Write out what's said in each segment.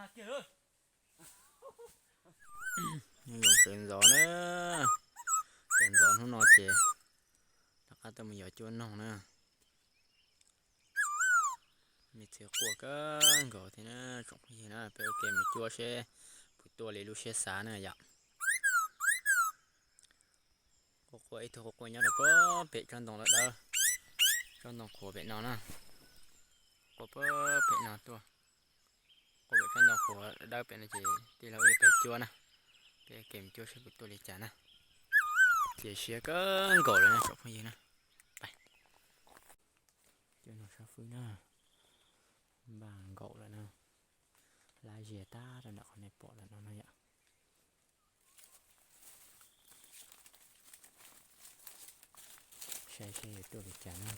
Zoo sawv ntxov na, sawv ntxov hnub no ces rov qab tuaj mus yos cuab noog na. Me txiv quaj kawg nkaus thiab na tsoom phooj ywg na, peb ua ke mus cuab seb puas tuaj li lub siab xav na yom. Quaj quaj ib tug quaj quaj nyob rau puag pem tsob ntoo dawb dawb, tsob ntoo qhuav pem no na, quaj puag pem no tuaj, quaj pem tsob ntoo qhuav dawb pem no ces tij laug wb yuav pem cuab na, peb ua ke mus cuab seb puas tuaj li cas na. Ces siab kawg nkaus lawm na tsoom phooj ywg na. Cuab noog sab fwb na, npaj nkaum lawm na, lab zias tag rau ntawm qhov nej pom lawm no na yom. Saib seb yuav tuaj li cas na.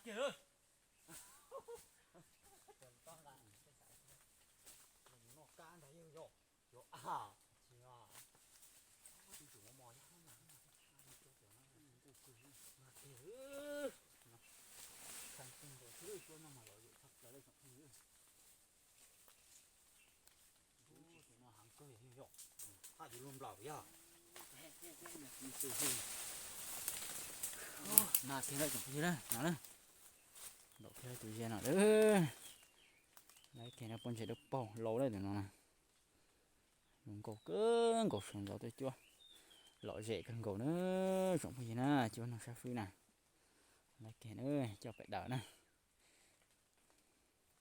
Kiag, noj kab ntag yog, yog, tsis, tus tsum mos mos yog, kiag, khaj kawg nkaus xwb, suab no mas lom zem tshaj plaws li tsoom phooj ywg. Tus no heev kawg yog, haj yus luag nplaum yog. Mas kiag lawm tsoom phooj ywg na, no na, nplaum kiag tus ziab no lawm. Laiv kiag no pob ntseg dawb paug laus lawm tus no na. Zoo nkauj kawg nkaus, sawv ntxov tuaj cuab, lom zem kawg nkaus na tsoom phooj ywg na, cuab noj sab fwb na. Laiv kiag na, coj pem daws na.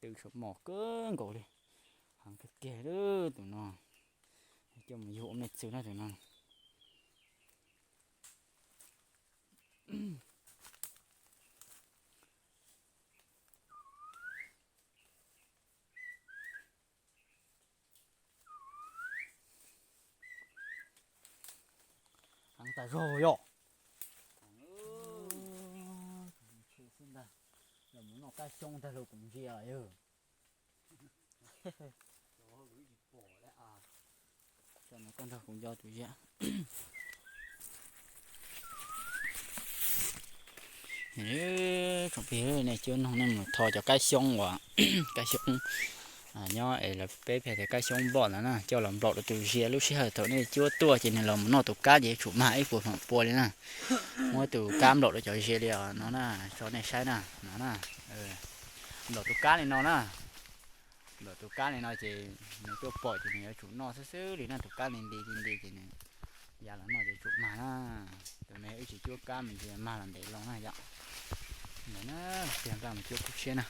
Tw tshuav mos kawg nkaus li, heev kawg kiag li tus no. Coj mus yug ua me txwv na tus no. Heev tas zog yom. Tshua xwb ntag, los mus noj kab xyoob ntag los kuv ntsia yog. Tso no koj nrog kuv nco tus ziab. Tsoom phooj ywg, nej cuab noog nej mus tho cov kab xyoob uas, kab xyoob nyob es lawv peb pheej tias kab xyoob nploj ntawd na, coj los nplaum rau tus ziab. Lub sij hawm thaum nej cuab tuaj ces nws los mus noj tus kab ces yuav tsum mag ib puas feem pua li na. Muab tus kab nplaum rau cov ziab li os no na, tso nej saib na, no na. Nplaum tus kab li no na. Nplaum tus kab li no ces nws tuaj pom ces nws yuav tsum noj xwb xwb li na, tus kab li nti li nti ces nws ya los noj ces tsum mag na. Tus no wb tsis cuab kab me ntsis mag los ntev loo na yom. Ntawd na, tiag npaj mus cuab kub tshiab na.